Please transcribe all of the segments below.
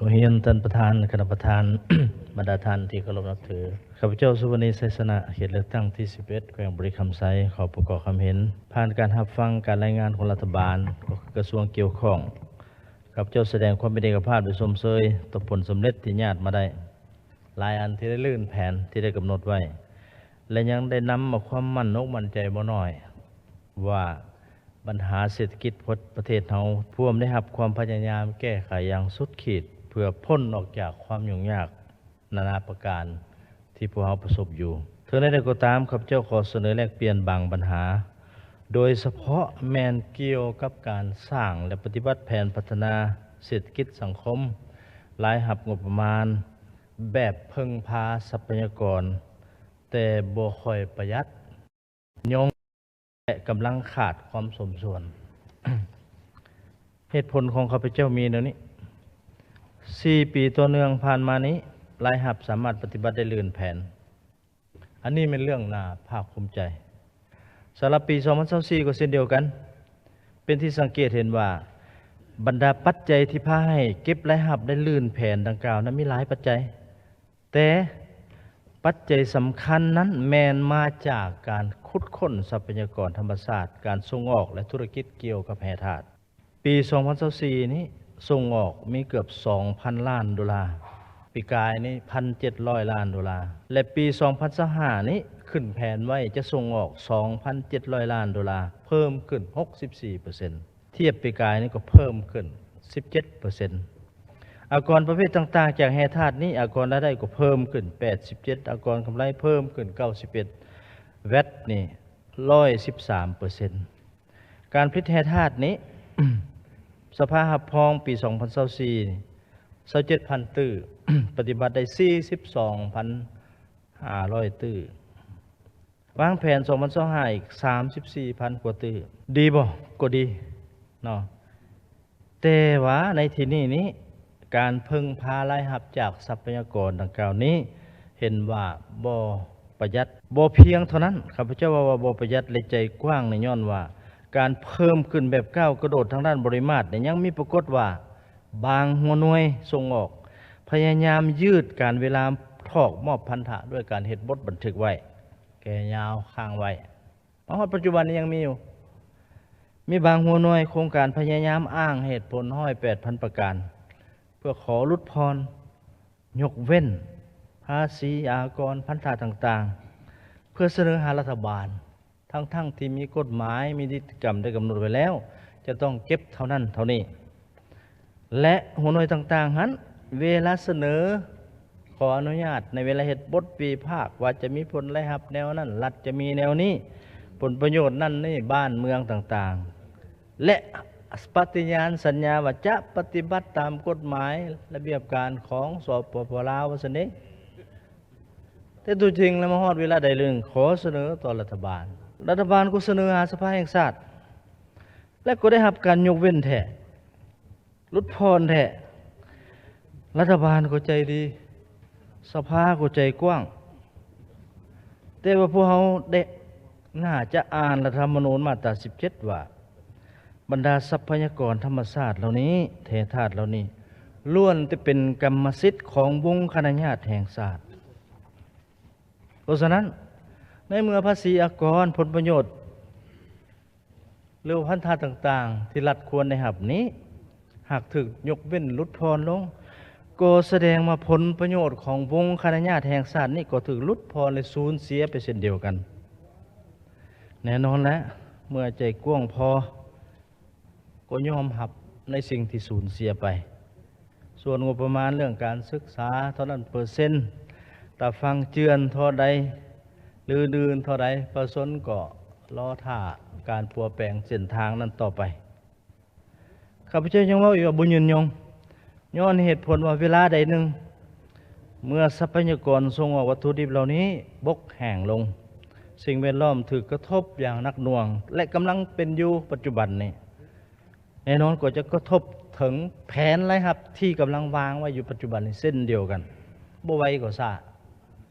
ຂໍຮຽນທ່ານປະທານ, ຄະນະປະທານ, ບັນດາທ່ານທີ່ເຄົາລົບນັບຖື. ຂ້າພະເຈົ້າ ສຸວັນນີ ໄຊຊະນະ, ເຂດເລືອກຕັ້ງທີສິບເອັດ ແຂວງບໍລິຄຳໄຊ, ຂໍປະກອບຄຳເຫັນ. ຜ່ານການຮັບຟັງການລາຍງານຂອງລັດຖະບານ, ກໍຄືກະຊວງກ່ຽວຂ້ອງ, ຂ້າພະເຈົ້າສະແດງຄວາມເປັນເອກະພາບ ແລະ ຊົມເຊີຍຕໍ່ຜົນສຳເລັດທີ່ຍາດມາໄດ້. ຫຼາຍອັນທີ່ໄດ້ລື່ນແຜນທີ່ໄດ້ກຳນົດໄວ້ ແລະ ຍັງໄດ້ນຳເອົາຄວາມໝັ້ນອົກໝັ້ນໃຈບໍ່ໜ້ອຍວ່າ ບັນຫາເສດຖະກິດປະເທດເຮົາພວມໄດ້ຮັບຄວາມພະຍາຍາມແກ້ໄຂຢ່າງສຸດຂີດ ເພື່ອພົ້ນອອກຈາກຄວາມຫຍຸ້ງຍາກນານາປະການທີ່ພວກເຮົາປະສົບຢູ່. ເຖິງແນວໃດກໍຕາມ, ຂ້າພະເຈົ້າຂໍສະເໜີແລກປ່ຽນບາງບັນຫາ, ໂດຍສະເພາະແມ່ນກ່ຽວກັບການສ້າງ ແລະ ປະຕິບັດແຜນພັດທະນາເສດຖະກິດສັງຄົມ, ລາຍຮັບງົບປະມານ, ແບບເພິ່ງພາຊັບພະຍາກອນ ແຕ່ບໍ່ຄ່ອຍປະຢັດ, ຍົງ ແລະ ກຳລັງຂາດຄວາມສົມສ່ວນ. ເຫດຜົນຂອງຂ້າພະເຈົ້າມີແນວນີ້, ສີ່ປີຕໍ່ເນື່ອງຜ່ານມານີ້, ລາຍຮັບສາມາດປະຕິບັດໄດ້ລື່ນແຜນ. ອັນນີ້ແມ່ນເລື່ອງໜ້າພາກພູມໃຈ. ສຳລັບປີສອງພັນຊາວສີ່ກໍເຊັ່ນດຽວກັນ, ເປັນທີ່ສັງເກດເຫັນວ່າ ບັນດາປັດໄຈທີ່ພາໃຫ້ເກັບລາຍຮັບໄດ້ລື່ນແຜນດັ່ງກ່າວນັ້ນມີຫຼາຍປັດໄຈ, ແຕ່ປັດໄຈສຳຄັນນັ້ນແມ່ນມາຈາກການຂຸດຄົ້ນຊັບພະຍາກອນທຳມະຊາດ, ການສົ່ງອອກ ແລະ ທຸລະກິດກ່ຽວກັບແຮ່ທາດ. ປີສອງພັນຊາວສີ່ນີ້ ສົ່ງອອກມີເກືອບສອງພັນລ້ານໂດລາ, ປີກາຍນີ້ ໜຶ່ງພັນເຈັດຮ້ອຍລ້ານໂດລາ ແລະ ປີສອງພັນຊາວຫ້ານີ້ ຂຶ້ນແຜນໄວ້ຈະສົ່ງອອກສອງພັນເຈັດຮ້ອຍລ້ານໂດລາ, ເພີ່ມຂຶ້ນຫົກສິບສີ່ເປີເຊັນ, ທຽບປີກາຍນີ້ກໍເພີ່ມຂຶ້ນສິບເຈັດເປີເຊັນ. ອາກອນປະເພດຕ່າງໆຈາກແຮ່ທາດນີ້ ອາກອນລາຍໄດ້ກໍເພີ່ມຂຶ້ນແປດສິບເຈັດ, ອາກອນກຳໄລເພີ່ມຂຶ້ນເກົ້າສິບເອັດ, ແວັດນີ້ຮ້ອຍສິບສາມເປີເຊັນ. ການຜະລິດແຮ່ທາດນີ້ ສະພາຮັບຮອງປີສອງພັນຊາວສີ່ ຊາວເຈັດພັນຕື້, ປະຕິບັດໄດ້ສີ່ສິບສອງພັນຫ້າຮ້ອຍຕື້, ວາງແຜນສອງພັນຊາວຫ້າອີກສາມສິບສີ່ພັນກວ່າຕື້. ດີບໍ່? ກໍດີເນາະ. ແຕ່ວ່າໃນທີ່ນີ້ນີ້ ການເພິ່ງພາລາຍຮັບຈາກຊັບພະຍາກອນດັ່ງກ່າວນີ້ ເຫັນວ່າບໍ່ປະຢັດ, ບໍ່ພຽງເທົ່ານັ້ນ. ຂ້າພະເຈົ້າເວົ້າວ່າບໍ່ປະຢັດ ແລະ ໃຈກວ້າງນີ້ ຍ້ອນວ່າການເພີ່ມຂຶ້ນແບບກ້າວກະໂດດທາງດ້ານປະລິມາດນີ້ ຍັງມີປາກົດວ່າ ບາງຫົວໜ່ວຍສົ່ງອອກ ພະຍາຍາມຍືດການເວລາຖອກມອບພັນທະ ດ້ວຍການເຮັດບົດບັນທຶກໄວ້ ແກ່ຍາວຄ້າງໄວ້. ມາຮອດປັດຈຸບັນນີ້ຍັງມີຢູ່. ມີບາງຫົວໜ່ວຍໂຄງການພະຍາຍາມອ້າງເຫດຜົນຮ້ອຍແປດພັນປະການ ເພື່ອຂໍຫຼຸດຜ່ອນ, ຍົກເວັ້ນພາສີອາກອນພັນທະຕ່າງໆ ເພື່ອສະເໜີຫາລັດຖະບານ, ທັງໆທີ່ມີກົດໝາຍ, ມີນິຕິກຳໄດ້ກຳນົດໄວ້ແລ້ວ ຈະຕ້ອງເກັບເທົ່ານັ້ນເທົ່ານີ້. ແລະ ຫົວໜ່ວຍຕ່າງໆຫັ້ນ ເວລາສະເໜີຂໍອະນຸຍາດ ໃນເວລາເຮັດບົດວິພາກວ່າຈະມີຜົນລາຍຮັບແນວນັ້ນ, ລັດຈະມີແນວນີ້, ຜົນປະໂຫຍດນັ້ນນີ້, ບ້ານເມືອງຕ່າງໆ ແລະ ປະຕິຍານສັນຍາວ່າຈະປະຕິບັດຕາມກົດໝາຍລະບຽບການຂອງ ສປປ ລາວ ວ່າຊັ້ນເດ. ແຕ່ຕົວຈິງແລ້ວ ມາຮອດເວລາໃດເລື່ອງ ຂໍສະເໜີຕໍ່ລັດຖະບານ, ລັດຖະບານກໍສະເໜີຫາສະພາແຫ່ງຊາດ ແລະ ກໍໄດ້ຮັບການຍົກເວັ້ນແທ້. ຫຼຸດຜ່ອນແທ້, ລັດຖະບານກໍໃຈດີ, ສະພາກໍໃຈກວ້າງ. ແຕ່ວ່າພວກເຮົາໄດ້ໜ້າຈະອ່ານລັດຖະທຳມະນູນມາດຕາສິບເຈັດ ວ່າ ບັນດາຊັບພະຍາກອນທຳມະຊາດເຫຼົ່ານີ້, ແຮ່ທາດເຫຼົ່ານີ້ ລ້ວນແຕ່ເປັນກຳມະສິດຂອງວົງຄະນະຍາດແຫ່ງຊາດ. ເພາະສະນັ້ນ, ໃນເມື່ອພາສີອາກອນ, ຜົນປະໂຫຍດ ຫຼືວ່າພັນທະຕ່າງໆ ທີ່ລັດຄວນໄດ້ຮັບນີ້ ຫາກຖືກຍົກເວັ້ນຫຼຸດຜ່ອນລົງ, ກໍສະແດງວ່າຜົນປະໂຫຍດຂອງວົງຄະນະຍາດແຫ່ງຊາດນີ້ ກໍຖືກຫຼຸດຜ່ອນ ແລະ ສູນເສຍໄປເຊັ່ນດຽວກັນ. ແນ່ນອນແຫຼະ, ເມື່ອໃຈກວ້າງພໍ ກໍຍອມຮັບໃນສິ່ງທີ່ສູນເສຍໄປ. ສ່ວນງົບປະມານເລື່ອງການສຶກສາເທົ່ານັ້ນເປີເຊັນ, ຕາຝັ່ງເຈື່ອນເທົ່າໃດ ຫຼື ອື່ນໆເທົ່າໃດ, ປະຊາຊົນກໍລໍຖ້າການປົວແປງເສັ້ນທາງນັ້ນຕໍ່ໄປ. ຂ້າພະເຈົ້າຍັງເວົ້າອີກວ່າບໍ່ຍືນຍົງ, ຍ້ອນເຫດຜົນວ່າເວລາໃດໜຶ່ງ ເມື່ອຊັບພະຍາກອນສົ່ງອອກວັດຖຸດິບເຫຼົ່ານີ້ບົກແຫ້ງລົງ, ສິ່ງແວດລ້ອມຖືກກະທົບຢ່າງໜັກໜ່ວງ ແລະ ກຳລັງເປັນຢູ່ປັດຈຸບັນນີ້. ແນ່ນອນກໍຈະກະທົບເຖິງແຜນລາຍຮັບທີ່ກຳລັງວາງໄວ້ຢູ່ປັດຈຸບັນນີ້ເຊັ່ນດຽວກັນ, ບໍ່ໄວກໍຊ້າ,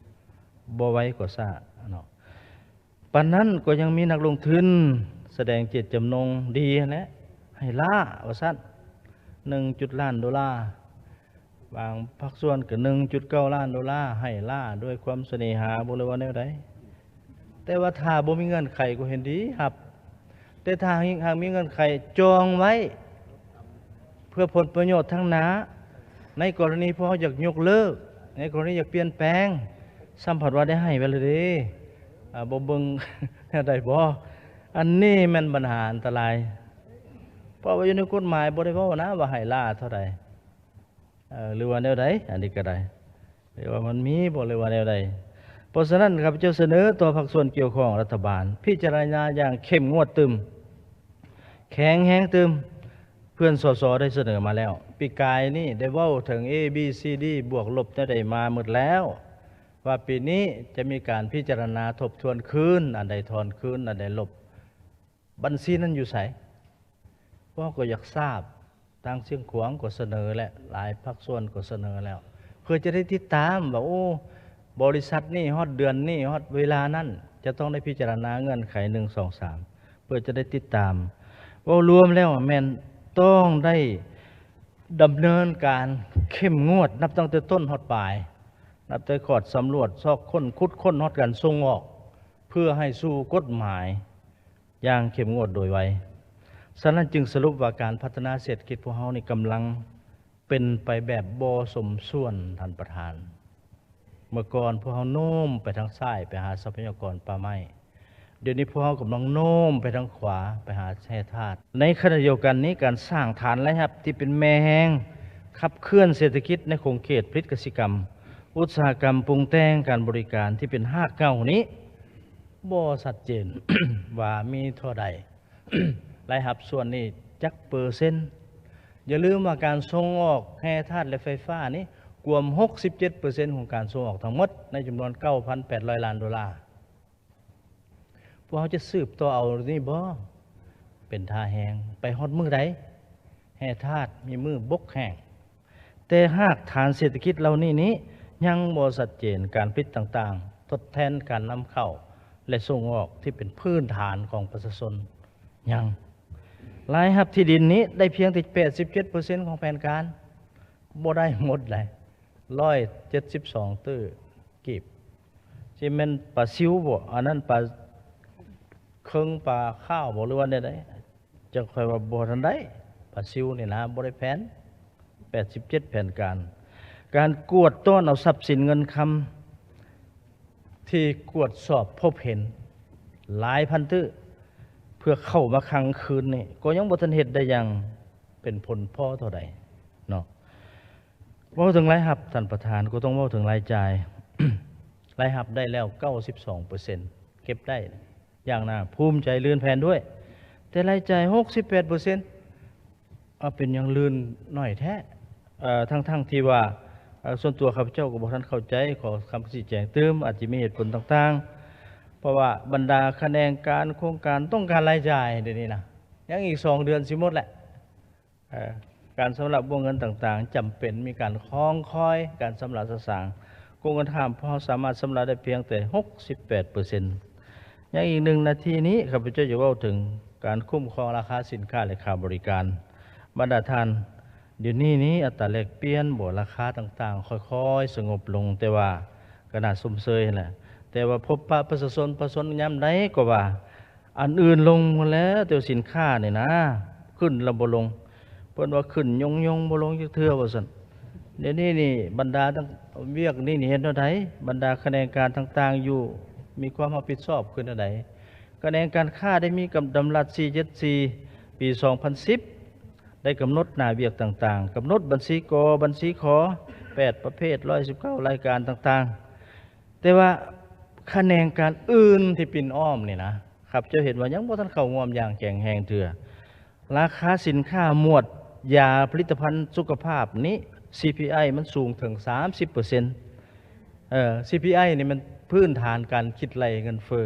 ບໍ່ໄວກໍຊ້າເນາະ. ປານນັ້ນກໍຍັງມີນັກລົງທຶນສະແດງເຈດຈຳນົງດີຫັ້ນແຫຼະ, ໃຫ້ລ້າວ່າຊັ້ນ, ໜຶ່ງຈຸດລ້ານໂດລາ. ບາງພາກສ່ວນກໍໜຶ່ງຈຸດເກົ້າລ້ານໂດລາ ໃຫ້ລ້າດ້ວຍຄວາມສະເໜຫາບໍ ຫຼືວ່າແນວໃດ? ແຕ່ວ່າຖ້າບໍ່ມີເງື່ອນໄຂກໍເຫັນດີຮັບ, ແຕ່ຖ້າຫາກມີເງື່ອນໄຂຈອງໄວ້ ເພື່ອຜົນປະໂຫຍດທາງໜ້າ, ໃນກໍລະນີພວກເຮົາຢາກຍົກເລີກ, ໃນກໍລະນີຢາກປ່ຽນແປງ, ຊ້ຳພັດວ່າໄດ້ໃຫ້ໄວ້ແລ້ວເດ້, ອາ ບໍ່ເບິ່ງແນວໃດບໍ? ອັນນີ້ແມ່ນບັນຫາອັນຕະລາຍ, ເພາະວ່າຢູ່ໃນກົດໝາຍບໍ່ໄດ້ເວົ້ານະວ່າໃຫ້ລ້າເທົ່າໃດ ເອີ ຫຼືວ່າແນວໃດ, ອັນນີ້ກໍໄດ້ ຫຼືວ່າມັນມີບໍ ຫຼືວ່າແນວໃດ? ເພາະສະນັ້ນ ຂ້າພະເຈົ້າສະເໜີຕໍ່ພາກສ່ວນກ່ຽວຂ້ອງລັດຖະບານ ພິຈາລະນາຢ່າງເຂັ້ມງວດຕື່ມ, ແຂງແຮງຕື່ມ. ເພື່ອນ ສສ ໄດ້ສະເໜີມາແລ້ວ, ປີກາຍນີ້ໄດ້ເວົ້າເຖິງ A B C D ບວກລົບແນວໃດມາໝົດແລ້ວ, ວ່າປີນີ້ຈະມີການພິຈາລະນາທົບທວນຄືນ, ອັນໃດທອນຄືນ, ອັນໃດລົບ. ບັນຊີນັ້ນຢູ່ໃສ? ພວກເຮົາກໍຢາກຊາບ, ທາງຊຽງຂວາງກໍສະເໜີແລ້ວ, ຫຼາຍພາກສ່ວນກໍສະເໜີແລ້ວ, ເພື່ອຈະໄດ້ຕິດຕາມວ່າ ໂອ້ ບໍລິສັດນີ້ຮອດເດືອນນີ້, ຮອດເວລານັ້ນ ຈະຕ້ອງໄດ້ພິຈາລະນາເງື່ອນໄຂ ໜຶ່ງ ສອງ ສາມ ເພື່ອຈະໄດ້ຕິດຕາມ. ເວົ້າລວມແລ້ວແມ່ນຕ້ອງໄດ້ດຳເນີນການເຂັ້ມງວດ ນັບຕັ້ງແຕ່ຕົ້ນຮອດປາຍ, ນັບແຕ່ຂອດສຳຫຼວດ, ຊອກຄົ້ນ, ຂຸດຄົ້ນ ຮອດການສົ່ງອອກ ເພື່ອໃຫ້ສູ່ກົດໝາຍ ຢ່າງເຂັ້ມງວດໂດຍໄວ. ສະນັ້ນຈຶ່ງສະຫຼຸບວ່າການພັດທະນາເສດຖະກິດພວກເຮົານີ້ກຳລັງເປັນໄປແບບບໍ່ສົມສ່ວນ, ທ່ານປະທານ. ເມື່ອກ່ອນພວກເຮົາໂນ້ມໄປທາງຊ້າຍໄປຫາຊັບພະຍາກອນປ່າໄມ້, ດຽວນີ້ພວກເຮົາກຳລັງໂນ້ມໄປທາງຂວາໄປຫາແຮ່ທາດ. ໃນຂະນະດຽວກັນນີ້, ການສ້າງຖານລາຍຮັບທີ່ເປັນແມ່ແຮງຂັບເຄື່ອນເສດຖະກິດໃນຂົງເຂດຜະລິດກະສິກຳ, ອຸດສາຫະກຳປຸງແຕ່ງ, ການບໍລິການທີ່ເປັນຮາກເຫງົ້ານີ້ ບໍ່ຊັດເຈນ ວ່າມີເທົ່າໃດ, ລາຍຮັບສ່ວນນີ້ຈັກເປີເຊັນ. ຢ່າລືມວ່າການສົ່ງອອກແຮ່ທາດ ແລະ ໄຟຟ້ານີ້ກວມຫົກສິບເຈັດເປີເຊັນຂອງການສົ່ງອອກທັງໝົດ ໃນຈຳນວນເກົ້າພັນແປດຮ້ອຍລ້ານໂດລາ. ພວກເຮົາຈະສືບຕໍ່ເອົານີ້ບໍ່? ເປັນທ່າແຮງໄປຮອດມື້ໃດ? ແຮ່ທາດມີມື້ບົກແຫ້ງ. ແຕ່ຮາກຖານເສດຖະກິດເຫຼົ່ານີ້ນີ້ຍັງບໍ່ຊັດເຈນ, ການຜະລິດຕ່າງໆ ທົດແທນການນຳເຂົ້າ ແລະ ສົ່ງອອກທີ່ເປັນພື້ນຖານຂອງປະຊາຊົນຍັງ. ລາຍຮັບທີ່ດິນນີ້ໄດ້ພຽງແຕ່ແປດສິບເຈັດເປີເຊັນຂອງແຜນການ, ບໍ່ໄດ້ໝົດໃດ, ຮ້ອຍເຈັດສິບສອງຕື້ກີບ. ຊິແມ່ນປາຊິວບໍ? ອັນນັ້ນປາເຄິງ, ປາຂາວບໍ? ຫຼືວ່າແນວໃດ? ຈັ່ງຂ້ອຍວ່າບໍ່ທັນໄດ້, ປາຊິວນີ້ນະ ບໍ່ໄດ້ແຜນ, ແປດສິບເຈັດແຜນການ. ການກວດຕ້ອນເອົາຊັບສິນເງິນຄຳທີ່ກວດສອບພົບເຫັນຫຼາຍພັນຕື້ ເພື່ອເຂົ້າມາຂັງຄືນນີ້ ກໍຍັງບໍ່ທັນເຮັດໄດ້ຢ່າງເປັນຜົນພໍເທົ່າໃດເນາະ. ເວົ້າເຖິງລາຍຮັບ, ທ່ານປະທານ, ກໍຕ້ອງເວົ້າເຖິງລາຍຈ່າຍ. ລາຍຮັບໄດ້ແລ້ວເກົ້າສິບສອງເປີເຊັນ, ເກັບໄດ້ ຢ່າງໜ້າພູມໃຈ, ລື່ນແຜ່ນດ້ວຍ, ແຕ່ລາຍຈ່າຍຫົກສິບແປດເປີເຊັນ. ເອົາ ເປັນຫຍັງລື່ນໜ້ອຍແທ້? ເອີ ທັງໆທີ່ວ່າ ເອີ ສ່ວນຕົວຂ້າພະເຈົ້າກໍບໍ່ທັນເຂົ້າໃຈ, ຂໍຄຳຊີ້ແຈງຕື່ມ, ອາດຈະມີເຫດຜົນຕ່າງໆ ເພາະວ່າບັນດາຂະແໜງການ, ໂຄງການຕ້ອງການລາຍຈ່າຍດຽວນີ້ນະ, ຍັງອີກສອງເດືອນຊິໝົດແຫຼະ. ເອີ ການຊຳລະວົງເງິນຕ່າງໆ ຈຳເປັນມີການຄອງຄອຍການຊຳລະສະສາງ. ກົງກັນຂ້າມ, ພວກເຮົາສາມາດຊຳລະໄດ້ພຽງແຕ່ຫົກສິບແປດເປີເຊັນ. ຍັງອີກໜຶ່ງນາທີນີ້, ຂ້າພະເຈົ້າຈະເວົ້າເຖິງການຄຸ້ມຄອງລາຄາສິນຄ້າ ແລະ ຄ່າບໍລິການ. ບັນດາທ່ານ, ດຽວນີ້ນີ້ ອັດຕາແລກປ່ຽນບໍ ລາຄາຕ່າງໆ ຄ່ອຍໆສະຫງົບລົງ, ແຕ່ວ່າກໍໜ້າຊົມເຊີຍຫັ້ນແຫຼະ. ແຕ່ວ່າພົບປະປະຊາຊົນ, ປະຊາຊົນຍາມໃດກໍວ່າ ອັນອື່ນລົງໝົດແລ້ວ, ແຕ່ວ່າສິນຄ້ານີ້ນະ ຂຶ້ນແລ້ວບໍ່ລົງ. ເພິ່ນວ່າຂຶ້ນຍົງໆ ບໍ່ລົງຈັກເທື່ອວ່າຊັ້ນ. ດຽວນີ້ນີ້ ບັນດາທັງວຽກນີ້ນີ້ເຮັດແນວໃດ? ບັນດາຂະແໜງການຕ່າງໆຢູ່ ມີຄວາມຮັບຜິດຊອບຄືແນວໃດ? ຂະແໜງການຄ້າໄດ້ມີກຳ ດຳລັດສີ່ເຈັດສີ່ ປີສອງພັນສິບ ໄດ້ກຳນົດໜ້າວຽກຕ່າງໆ, ກຳນົດບັນຊີ ກ ບັນຊີ ຂ ແປດປະເພດ ຮ້ອຍສິບເກົ້າລາຍການຕ່າງໆ. ແຕ່ວ່າຂະແໜງການອື່ນທີ່ປິ່ນອ້ອມນີ້ນະ, ຂ້າພະເຈົ້າເຫັນວ່າຍັງບໍ່ທັນເຂົ້າຮ່ວມຢ່າງແຂງແຮງເທື່ອ. ລາຄາສິນຄ້າໝວດຢາຜະລິດຕະພັນສຸຂະພາບນີ້ ຊີພີໄອ ມັນສູງເຖິງສາມສິບເປີເຊັນ. ເອີ ຊີພີໄອ ນີ້ມັນພື້ນຖານການຄິດໄລ່ເງິນເຟີ້.